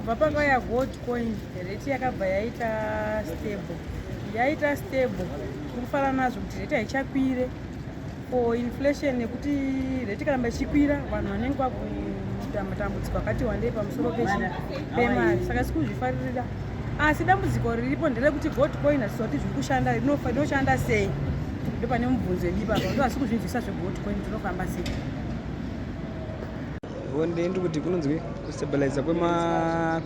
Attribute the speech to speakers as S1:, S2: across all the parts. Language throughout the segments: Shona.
S1: Kubva pakauya gold coin, rate yakabva yaita stable, yaita stable. Tiri kufara nazvo kuti rate haichakwire for inflation, nekuti rate ikaramba ichikwira, vanhu vanenge vakuita matambudziko akati wandei pamusoro pemari. Saka sikuzvifaririra, asi dambudziko riripo nderekuti gold coin hatiziva kuti zviri kushanda, rinoshanda sei. Ndo pane mubvunzo yedu ipapa, ndo asi kuzvinzwisa zvegold coin tinofamba sei.
S2: Ndiri kuti kunonzi kustabiliza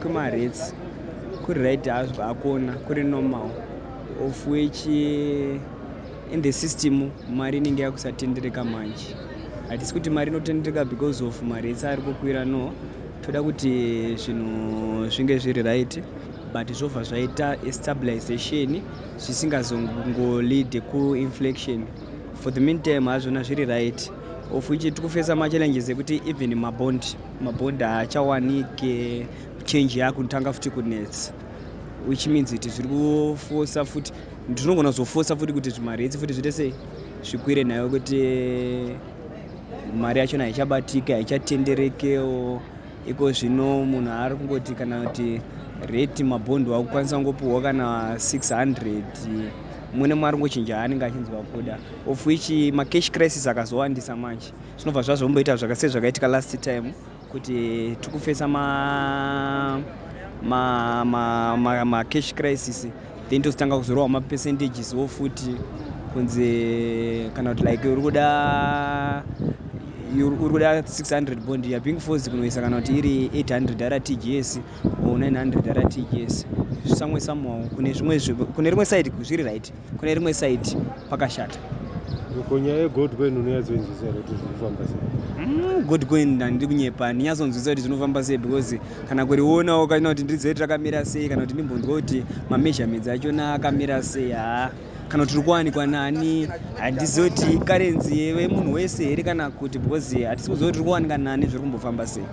S2: kwemarates kuri right hazvo, hakona kuri normal, of which in the system mari inenge yakusatendereka. Manje hatisi kuti mari inotendereka because of marates ari kukwira. No, toda kuti zvinhu zvinge zviri right, but zvobva zvaita stabilization zvisingazongolead kuinflation. For the meantime hazvona zviri right, of which tiri kufesa machallenges ekuti even mabond haachawanike, change yakutanga futi kunetsa, which means kuti zviri kufosa futi, ndinogona kuzofosa futi kuti zvimarates futi zviite sei, zvikwire nayo, kuti mari yachona haichabatika, haichatenderekewo. Iko zvino munhu ari kungoti kana kuti rate mabhondi wakukwanisa kungopiwa kana 600, mumwe nemumwe ari kungochinja aanenge achinzwa kuda, of which macash crisis akazowandisa. Manje zvinobva zvazomboita zvakasei zvakaitika last time, kuti tikufesa macash ma, ma, ma crisis, then tozotanga kuzorwa mapercentages wo futi kunzi kana kuti like uri kuda 600 bond, you are being forced kunoisa kana kuti iri 800 RTGS or 900 RTGS somewhere somehow. Kune zvimwe, kune rimwe side zviri right, kune rimwe side pakashata.
S3: Ko nyaya yegold coin unonyatsoinzwisa here kuti zviri kufamba sei?
S2: Gold coin handiri kunyepa, ndinyatsonzwisa kuti zvinofamba sei, because kana kurionawo, kana kuti ndizive kuti rakamira sei, kana kuti ndimbonzwa kuti mameasurements achona akamira sei, haa, kana kuti riri kuwanikwa nani, handizivi kuti currency yemunhu wese here kana kuti, because hatisi kuziva kuti riri kuwanika nani, zviri kumbofamba sei.